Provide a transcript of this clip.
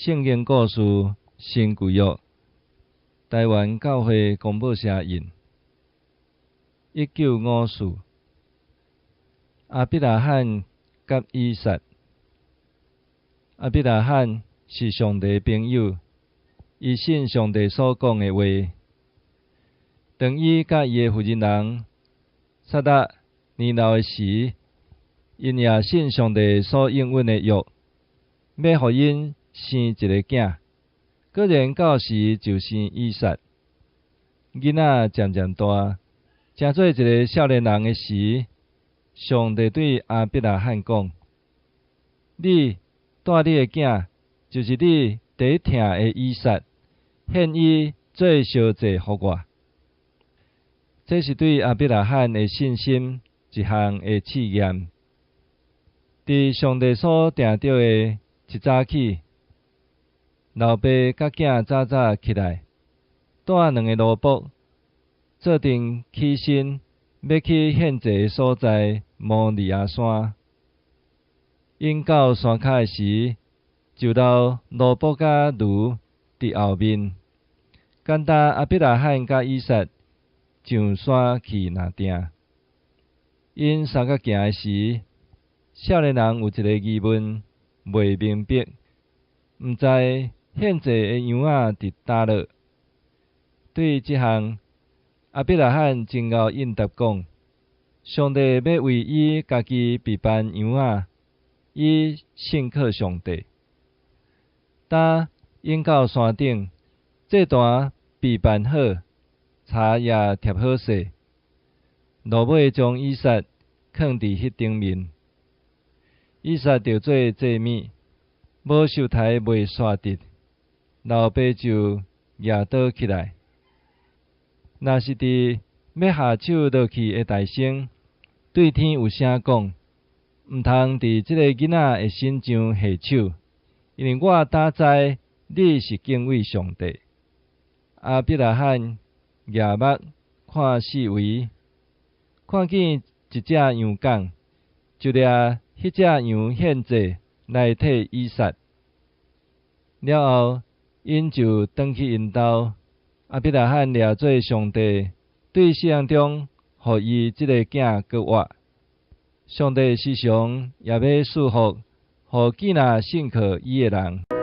聖經故事新舊約，臺灣教會公報社印，1954。亞伯拉罕佮以撒。亞伯拉罕是上帝朋友，伊信上帝所講的話。當伊佮伊的婦人人撒拉年老的時，𪜶也信上帝所應允的約，欲予𪜶生一个囝。果然到時就生以撒。囡仔漸漸大，成做一个少年人的時，上帝對亞伯拉罕講：你帶你的囝，就是你第一疼的以撒，獻伊做燒祭予我。這是對亞伯拉罕的信心一項的試驗。佇上帝所定著的一早起，老爸佮囝早早起來，帶兩个奴僕，做陣起身，欲去獻祭的所在摩利亞山。𪜶到山跤的時，就留奴僕佮驢佇後面，干焦亞伯拉罕佮以撒上山去睏定。𪜶相佮行的時，少年人有一个疑問袂明白，毋知獻祭的羊仔佇佗落。對這項，亞伯拉罕真𠢕應答講：上帝欲為伊家己備辦羊仔，伊信靠上帝。當𪜶到山頂，祭壇備辦好，柴也疊好勢，落尾將以撒囥佇彼頂面。以撒著做祭物，無壽台未煞直，老爸就舉刀起來。若是佇欲下手落去的大聲，對天有聲講：毋通佇這个囡仔的身上下手，因為我膽知你是敬畏上帝。亞伯拉罕舉目看四圍，看見一隻羊犅，就掠彼隻羊獻祭來替以撒。了後，𪜶就轉去𪜶兜。亞伯拉罕掠做上帝對死人中予伊這个囝閣活。上帝時常也欲賜福，予見若信靠伊的人。